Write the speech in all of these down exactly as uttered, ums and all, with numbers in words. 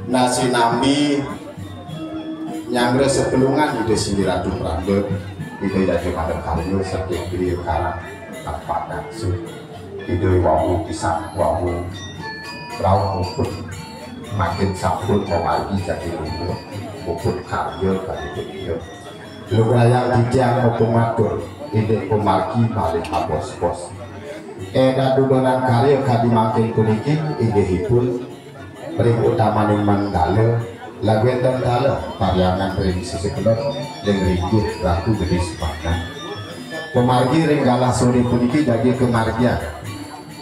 Nah, sinambi nyanggra sapelungan Ida Singgi Ratu Pranda, Ida Jaja Mada Karya saking Griya Karang Tapak Daksa. Ida wau pisan wau rauh puput mangkin sampun mamargi jagi lungguh, puput karya kadi punika. Lugrayang titiang mapamatur indik pamargi malih abos-bos. Éda dudonan karya kadi mangkin puniki inggihipun ring utamaning mandala, lan wénten taler parhyangan ring sisi kelod ring ringgit Ratu Gedé Sepandan. Pamargi ring galah sore puniki jagi kamargiang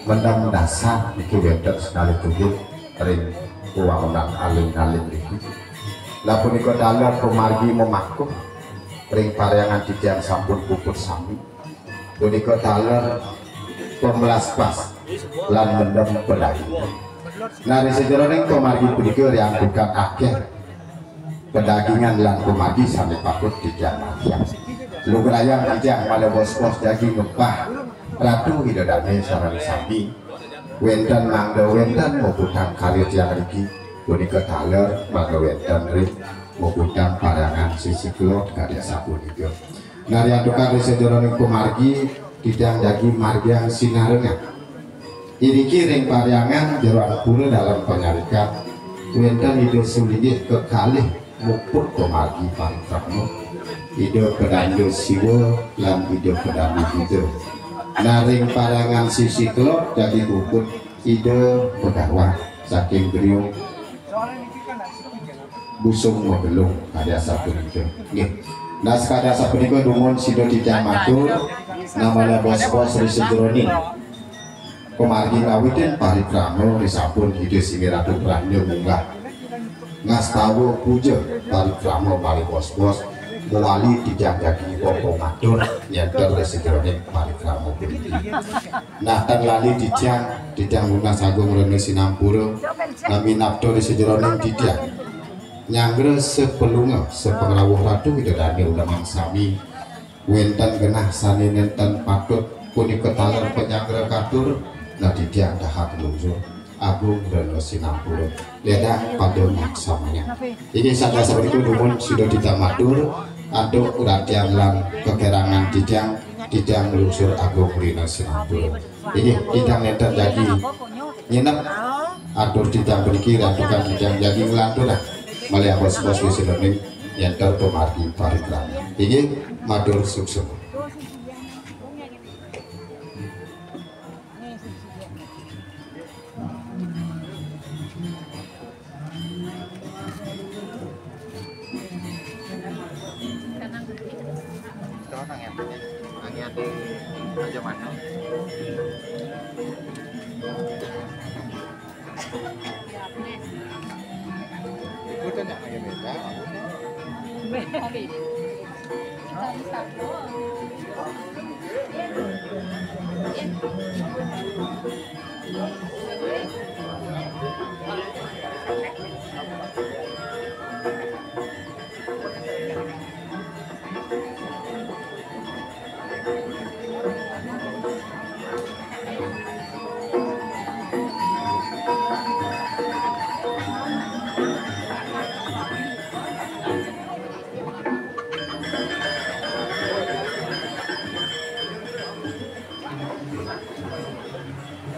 mendem dasar niki wénten senalih tunggil ring wewangunan aling-aling niki. Lah punika taler pamargi mamakuh ring parhyangan titiang sampun puput sami. Punika taler pamlaspas lan mendem padaging. Nah, ring sajeroning pamargi punika riantukan akéh padagingan lan pamargi sané patut titiang margiang. Lugrayang titiang malih abos-bos jagi ngempah Ratu Ida Dané sareng sami. Wénten mangda wénten muputang karya tiang niki, punika taler mangda wénten ring muputang parhyangan sisi kelod kadi asapunika. Nariantukan ring sajeroning pamargi, titiang jagi margiang sinarengan. Iriki ring parhyangan jeroan pura Dalem Panyarikan, wénten Ida Sulinggih kekalih muput pamargi parikrama. Ida Pedanda Siwa lan Ida Pedanda Buddha. Nah, ring parhyangan sisi kelod jagi muput Ida Begawan saking Griya Busung Magelung kadi asapunika. Nggih. Nah, sakadi asapunika dumun sida titiang matur, nah malih abos-bos ring sajeroning pamargi ngawitin parikrama risampun Ida Singgi Ratu Pranda munggah ngastawa puja parikrama malih abos-bos, mawali titiang jagi pamatur nénten ring sajeroning parikrama puniki. Nah, tan lali titiang, titiang nunas agung rena sinampura, naminapta ring sajeroning titiang nyanggra sapalungguh, sapangrawuh Ratu Ida Dané ulemang sami. Wénten genah sané nénten patut, punika taler panyanggra katur, nah titiang dahat nglungsur agung rena sinampura. Ledang pada maksamayang. Inggih, saking sapunika dumun sida titiang matur, antuk ratian lan kakérangan titiang, titiang nglungsur agung rena sinampura. Inggih, titiang nénten jagi nyenep atur titiang puniki, rantukan titiang jagi nglanturang malih abos-bos wisinuning nénten pamargi parikrama. Inggih, matur suksma.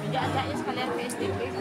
Diajak ya sekalian P S D P.